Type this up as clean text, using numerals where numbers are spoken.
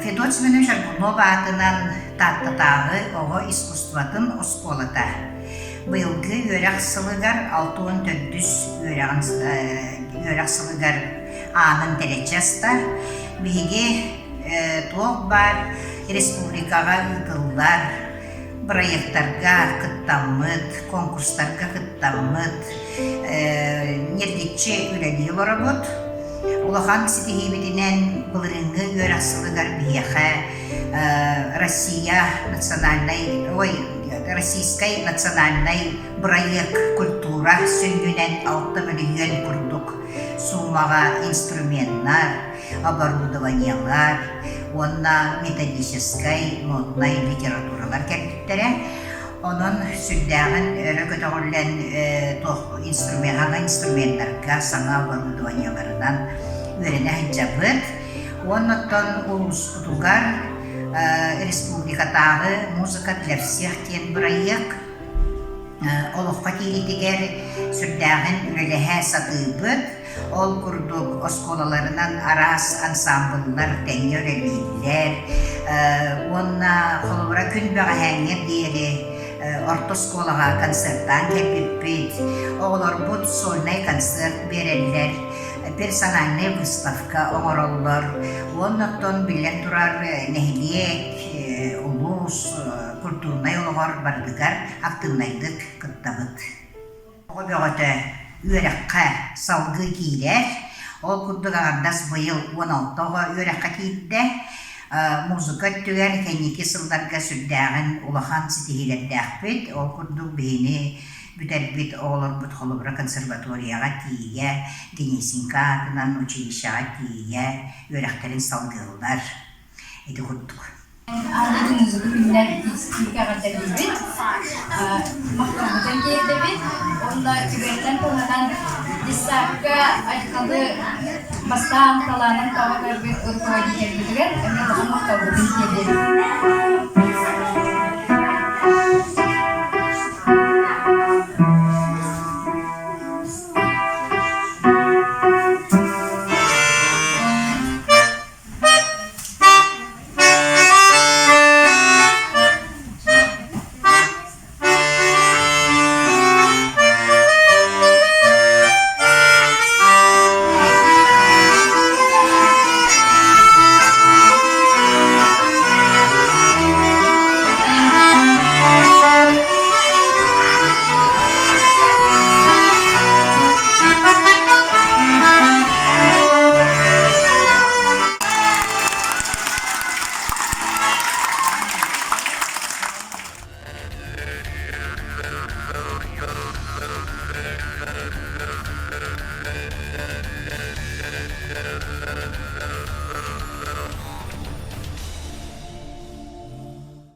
Федот Семенович Аргунов аатынан Тааттатааҕы оҕо искусствотын оскуолата быйылгы үөрэх сылыгар 64-үс үөрэҕин үөрэх сылыгар аанын тэлэччи аста. Биһиги туох баар республикаҕа ыытыллар бырайыактарга кыттаммыт, конкурстарга кыттаммыт, ньиргиччи үлэлии олоробут. Улахан ситиһиибитинэн былырыыҥҥы үөрэх сылыгар биһиэхэ Россия национальнай, ой, Российскай национальнай бырайыак культура сүнньүнэн 6 мөлүйүөн курдук суумаҕа инструменнар, оборудованиелар уонна методическай, нотнай литературалар кэлбиттэрэ. Онон сүрдээҕин өрө көтөҕүллэн туох инструмент, саҥа инструменнарга, саҥа оборудованиеларынан үөрэнэ сылдьабыт. Уонна оттон улууспутугар республикатааҕы «Музыка для всех» диэн бырайыак олоххо киириитигэр сүрдээҕин үлэлэһэ сатыыбыт. Ол курдук оскуолаларынан араас ансаамбыллар тэҥҥэ үлэлииллэр уонна холобура күн бэҕэһээҥҥэ диэри орто оскуолаҕа концертаан кэлбиппит. Оҕолорбут сольнай концерт биэрэллэр, персональнай выставка оҥороллор. Уонна оттон биллэн турар нэһилиэк, улуус культурнай олоҕор барытыгар актыыбынайдык кыттабыт. Оҕо бөҕөтө үөрэххэ салгыы киирэр. Ол курдук аҥардас быйыл 16 оҕо үөрэххэ киирдэ. Музыка өттүгэр кэнники сылларга сүрдээҕин улахан ситиһиилэрдээхпит. Ол курдук биһини бүтэрбит оҕолорбут холобура консерваторияҕа тиийэ, Денисенко аатынан училищеҕа тиийэ үөрэхтэрин салгыыллар. Ити курдук. Аныгы музыка күнүнэн итиитик эҕэрдэлиибит, махталбытын тиэрдэбит уонна түгэнинэн туһанан детсадка айхалы бастаан талаанын таба көрбүт руководительбитигэр эмиэ улахан махталбытын тиэрдэбит.